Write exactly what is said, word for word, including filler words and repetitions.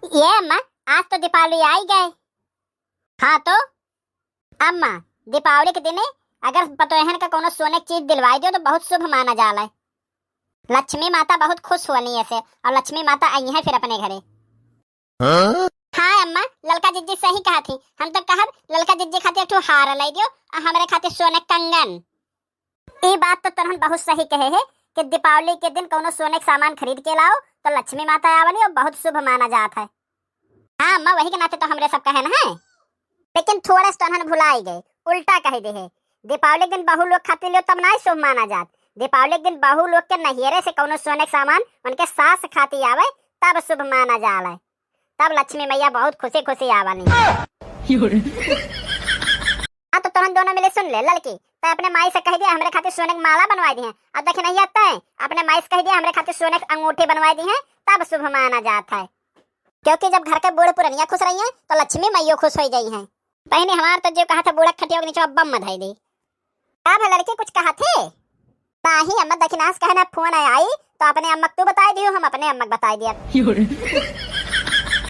ए अम्मा, आज तो दीपावली आई गए। हाँ तो अम्मा, दीपावली के दिने अगर पतोहन का कौनो सोने की चीज दिलवाई दियो तो बहुत शुभ माना जाला है। लक्ष्मी माता बहुत खुश होनी ऐसे, और लक्ष्मी माता आई है फिर अपने घरे। हाँ? हाँ अम्मा, ललका जिज्जी सही कहा थी। हम तो कहब ललका जिज्जी खातिर एक ठो हार लाई दियो और हमरे खातिर सोने कंगन। ई बात तो तोहन बहुत सही कहे है कि दीपावली के दिन कौनो सोने के सामान खरीद के लाओ तो लक्ष्मी माता आवली और बहुत शुभ माना जात है। हाँ अम्मा, वही के नाते तो हमरे सब कहे न है। लेकिन थोड़े से तोहन भुलाई गए, उल्टा कह दे है। दीपावली के दिन बहू लोग खातिर लियो तब ना शुभ माना जात। दीपावली के दिन बहू लोग के नैहरे से कौनो सोने के सामान उनके सास खातिर आवे तब शुभ माना जाला है। तब लक्ष्मी मैया बहुत खुशी खुशी आवली। हाँ तो तोहन दोनों मिले सुन ले, ललकी तय अपने माई से कह दिया हमरे खातिर सोने की माला बनवाई दिहे, और दखिनैया तय अपने माई से कह दिया हमरे खातिर सोने की अंगूठी बनवाई दिहे, तब शुभ माना जात है। क्योंकि जब घर के बूढ़ पुरनिया खुश रही हैं तो लक्ष्मी मैयो खुश हो गई हैं। बहनी हमार तो जो कहा था बूढ़ा खटिया के नीचे बम धई दी। का भा लड़की कुछ कहा थे? नाही अम्मा, दखिनास कहे ना फोन आई तो अपने अम्मा के तू बताई दियो, हम अपने अम्मा के बताई दिया।